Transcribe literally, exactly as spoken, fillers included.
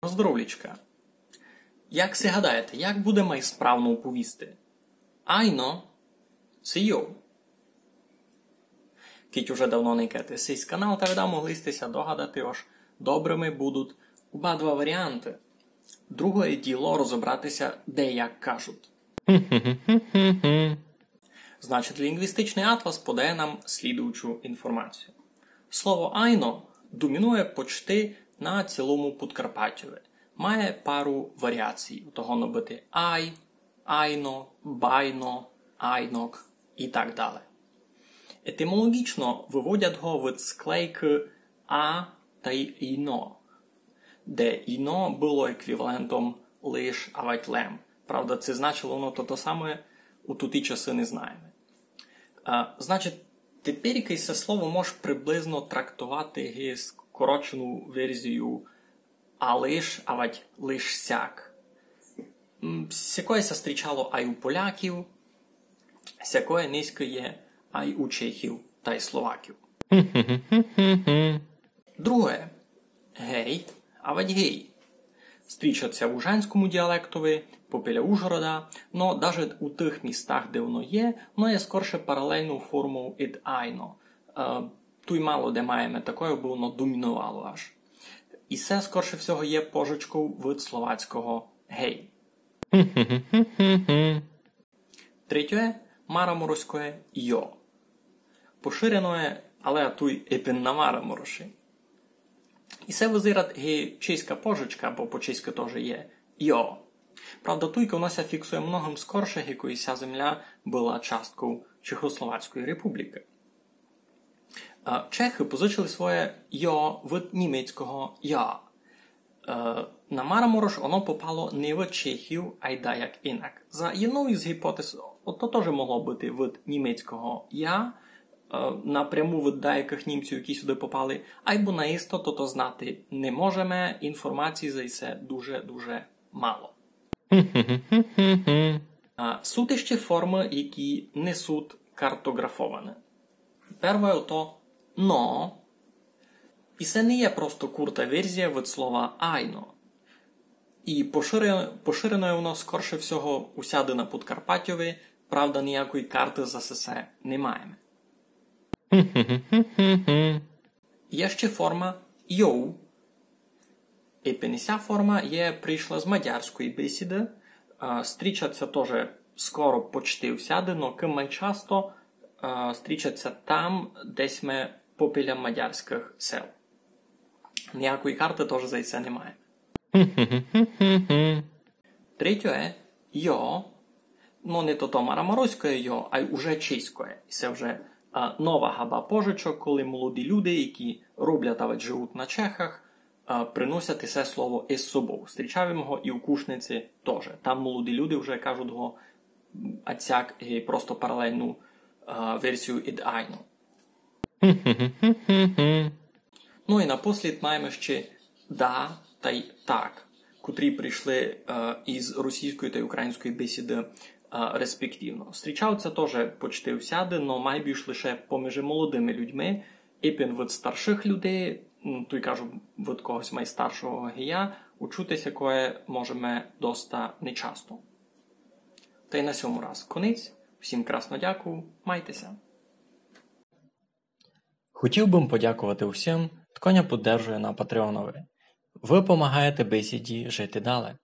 Здоровлічка. Як си гадаєте, як буде май справно уповісти? Айно ци йов? Кідь уже давно никаєте сись канал, та видав могли сьте ся догадати, ож добрыми будуть оба два варіанты. Другоє діло розобрати ся, де як кажуть. Значить, лінґвістичный атлас подає нам слідуючу інформацію. Слово айно домінує почти на цілому Подкарпатьови. Має пару варіацій. У того быти ай, айно, байна, айнок і так далі. Етимолоґічно выводять го від склейкы а тай ино, де ино было еквівалентом лиш авадь лем. Правда, ци значило воно то, то саме у туті часы, не знаєме. А, значить, теперь се слово мож приблизно трактовати ги скорочену верзію а лиш, авадь лиш сяк. М, сякоє ся зустрічало ай у поляків, сякоє нынька є ай у чехів тай словаків. Друге. Гей, авадь гей. Зустрічать ся в ужанському діалектови, попіля Ужгорода, но даже у тых містах, де воно є, воно є скорше паралельною формою ид айно. Е, туй мало де маєме такоє, бо воно домінувало аж. І се, скорше всього, є пожичков від словацького гей. Третє, марамороськоє йо. Поширеноє, але туй епен на Марамороші. І се визират ги чеська пожичка, бо по чеськы тоже є йо. Правда, туйка у нас ся фіксує многым скорше, ги коли ся земля была частков Чехословацької републікы. А, чехы позичили своє йо від німецького я. Е, на Мараморош оно попало не від чехів, ай даяк инак. За єднов из гіпотез, то тоже могло быти від німецького я, е, напряму від даякых німців, які сюды попали, айбо наисто тото знати не можеме, інформацій за се дуже-дуже мало. А, суть іщи формы, які не суть картоґрафовані. Первоє ото но. І се не є просто курта верзія від слова айно. І пошире-, поширеноє воно скорше всього усяды на Подкарпатьови, правда, ниякої карты за сесе не маєме. Є іщи форма йов. Епен ся форма є пришла з мадярської бесіды. А, зустрічать ся тоже скоро почти всяды, но кым май часто, а, зустрічать ся там, де сьме попіля мадярськых сел. Ниякої карты тоже за се не маєме. Третє, йо, но не тото марамороськоє йо, ай уже чеськоє. І се вже, а, нова габа пожичок, коли молоді люди, які роблять авадь живуть на Чехах, а, приносять се слово из собов. Зустрічаєме го і у Кушниці тоже. Там молоді люди вже кажуть го, м, ацяк, е, просто паралельну, а, верзію ид айно. Ну і напослід маєме іщи да тай так, котрі пришли, е, из російської тай української бесіды, е, респективно. Зустрічають ся тоже почти всяды, но май більш лише поміж молодыми людьми, епен від старшых людей, м, туй кажу, від когось май старшого ги я, учути сякоє можеме доста нечасто. Тай на сьому раз конець. Всім красно дякую, майте ся. Хотів бы м подякувати усім, хто ня поддержує на Патреонови. Вы помагаєте бесіді жити далі.